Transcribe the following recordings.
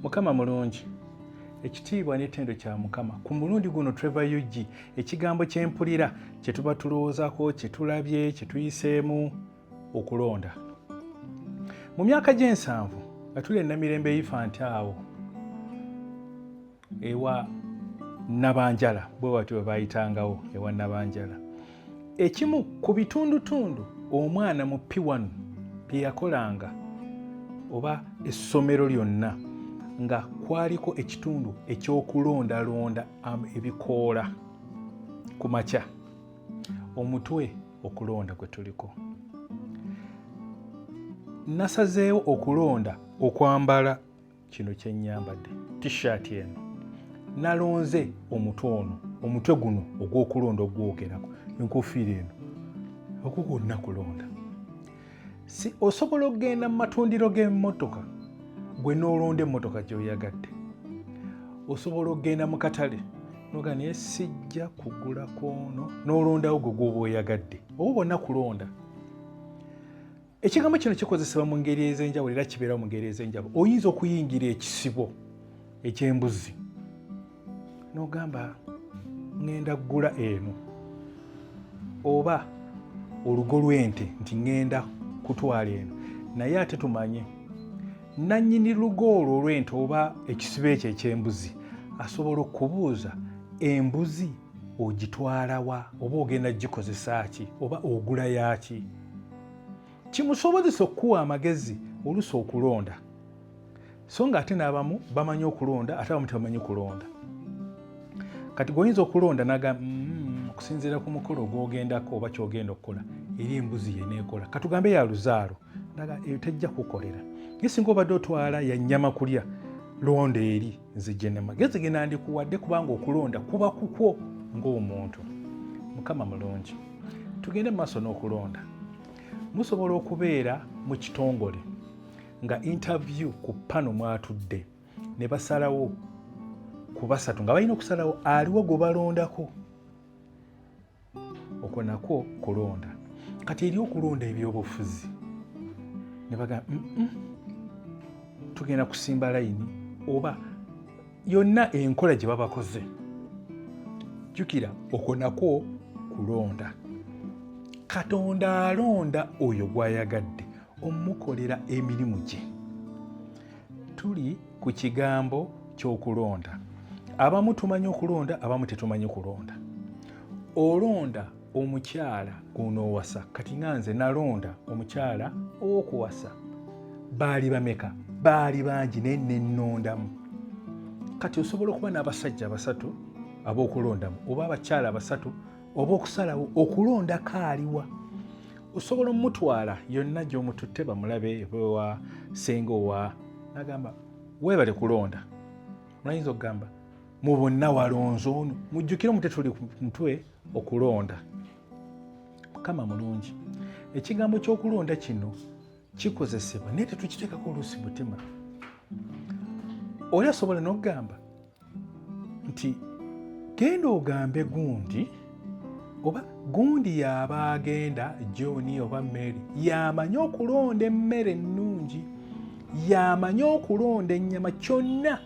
Mukama mulungi. Ekitiibwa n'ettendo kya Mukama. Ku mulundi guno Trevor UG, ekigambo kye mpulira kye tuba tulowoozako, kye tulabye, kye tuyiseemu, okulonda. Mu myaka gy'ensanvu nga tuli e Namirembe Ifanti awo ewa Nabanjala, bwe batyo bwe bayitangawo ewa Nabanjala. Ekimu ku bitundutundu omwana mu P1 bye yakolanga oba essomero lyonna nga kwaliko ekitundu eky'okulondalonda ebikoola ku makya, omutwe okulonda gwe tuliko. Nasazeewo okulonda okwambala kino kye nnyambadde, t-shirt eno. Nalonze omutwe ono, omutwe guno ogw'okulonda ogwogerako, enkofiira eno, okwo kwonna kulonda. Si osobola okugenda mu matundiro g'emmotoka gwe n'olonda emmotoka gy'oyagadde. Osobola okugenda mu katale noga naye sijja kugula kwono, n'olondawo gwe gw'oba oyagadde. Oba bonna kulonda. Ekigambo kino kikozesebwa mu ngeri ez'enjawulo era kibeerawo mu ngeri ez'enjawulo. Oyinza okuyingira ekisibo eky'embuzi n'ogamba ŋŋenda kugula eno, oba olugo lw'ente nti ŋŋenda kutwala eno. Naye ate tumanye nannyini lugo olwo olw'ente oba ekisibo ekyo eky'embuzi asobola okukubuuza embuzi ogitwala wa, oba ogenda kugikozesa ki, oba ogula yaaki. Kimusobozesa okukuwa amagezi oluusi okulonda, so nga ate n'abamu bamanyi okulonda ate abamu tebamanyi kulonda. Kati gweoyinza okulonda naga okusinziira ku mukolo ogwogendako oba kyogenda okukola, eri embuzi yeneekola, katugambe ya luzaalo, naga eyo tejja kukolera. Naye singa obadde otwala ya nnyama kulya, londa eri. Nze gye namagezi ge nandikuwadde, kubanga okulonda kuba kukwo ng'omuntu. Mukama mulungi. Tugende mu maaso n'okulonda. Musobola okubeera mu kitongole nga interview ku pano mwatudde ne basalawo ku basatu nga balina okusalawo aliwo gwe balondako. Okwo nakwo kulonda. Kati eri okulonda ebyobufuzi ne bagamba tugenda kusimba layini oba yonna enkola gye babakoze. Jjukira okwo nakwo kulonda. Katonda alonda oyo gw'ayagadde omukolera emirimu gye. Tuli ku kigambo ky'okulonda. Abamu tumanyi okulonda, abamu tetumanyi kulonda. Olonda omukyala gw'onoowasa. Kati nga nze nalonda omukyala ow'okuwasa. Baali bameka? Baali bangi, naye nennondamu. Kati osobola okuba n'abasajja basatu ab'okulondamu oba abakyala basatu oba okusalawo okulondako aliwa. Osobola omutwala yonna gy'omututte bamulabe, owa senga owa nagamba weebale kulonda. Olayinza okugamba mu bonna walonze ono. Mujjukire omutwe tuli ku mutwe okulonda. Mukama mulungi. Ekigambo ky'okulonda kino kikozesebwa naye tetukiteekako oluusi mutima. Oli asobola n'okugamba nti genda ogambe gundi, oba gundi y'aba agenda, John oba Mary, y'amanyi okulonda emmere ennungi, y'amanyi okulonda ennyama kyonna,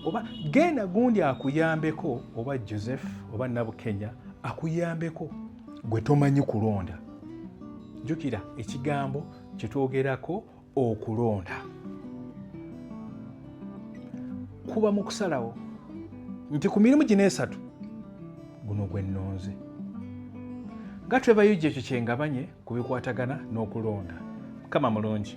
oba genda gundi akuyambeko, oba Joseph oba Nabukenya akuyambeko, gwe tomanyi kulonda. Jjukira ekigambo kye twogerako okulonda kuba mu kusalawo nti ku mirimu gino esatu guno gwe nnonze. Nga twebayo ekyo kyengabanye ku bikwatagana n'okulonda. Mukama mulungi.